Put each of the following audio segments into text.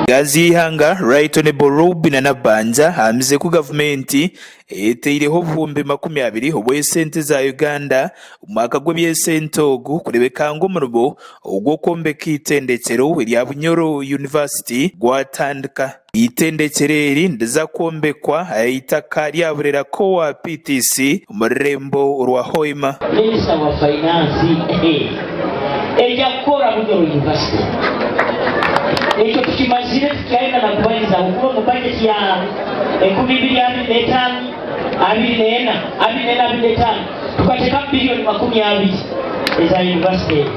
Gaazi y'eihanga, Right Honourable Robinah Nabbanja ahamize ku gavumenti eteireho obuhumbi 20 obw'esente za Uganda omu mwaka gw'eby'esente ogu kureebeka ngu omurimo ogw'okwombeka eitendekyero erya Bunyoro University gwatandika. Eitendekyero eri niriza kwombekwa aha itaka rya Burera Kowa PTC omu rurembo orwa Hoima. Minisita wa Fainansi erya kukora Bunyoro University. Ekyo tukimazire titukayenda na kubarizaho kuba omu bajeti ya 2025, 24, 24, tukateekamu biriyoni 20 eza yunivasite egi.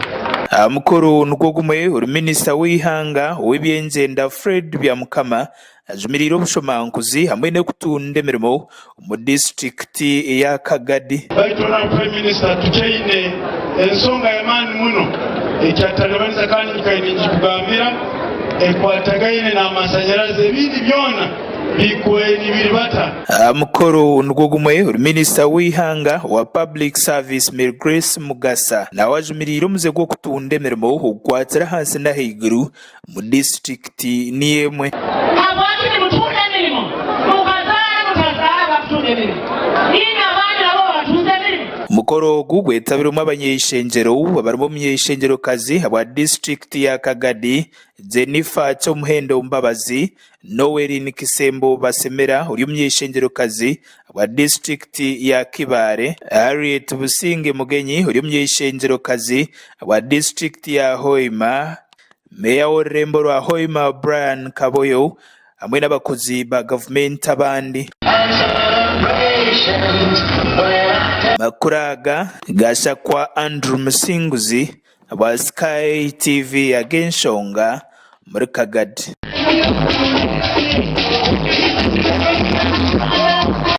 Aha mukoro nigwo gumwe, ori minisita w'eihanga ow'ebyengyenda Fred Byamukama ajumiriire obushomankuzi hamwe n'okutunda emirimo omu disiturikiti eya Kagadi. Baitu Honourable Prime Minister tukyaine ensonga y'amaani muno ekyatutalibaniza kandi nyikaire ningikugambira ekwatagaine n'amasanyarazi ebindi byona bikwaire nibiribata. Aha mukoro nigwo gumwe, ori minisita w'eihanga owa Public Service Mary Grace Mugasa nawe ajumiriire omuze gw'okutunda emirimo ogukwatire ahansi n'ahaiguru omu disiturikiti niyo emwe. Habwaki nimutunda emirimo? Mukazaara mutazaara bakutunda emirimo, naimwe abandi nabo babatunze emirimo? Omukoro ogu gwetabirwemu abanyeishengyero abarimu omuny'eishengyerokazi ahabwa disiturikiti ya Kagadi, Jennifer Kyomuhendo Mbabazi, Noeline Kisembo Basemera ori omuny'eishengyerokazi ahabwa disiturikiti ya Kibaale, Harriet Businge Mugenyi ori omuny'eishengyerokazi ahabwa disiturikiti ya Hoima, Meeya w'orurembo rwa Hoima Brian Kaboyo hamwe n'abakozi ba gavumenti abandi. Amakuru aga gashakwa Andrew Musinguzi aba Sky TV ag'enshonga omuri Kagadi.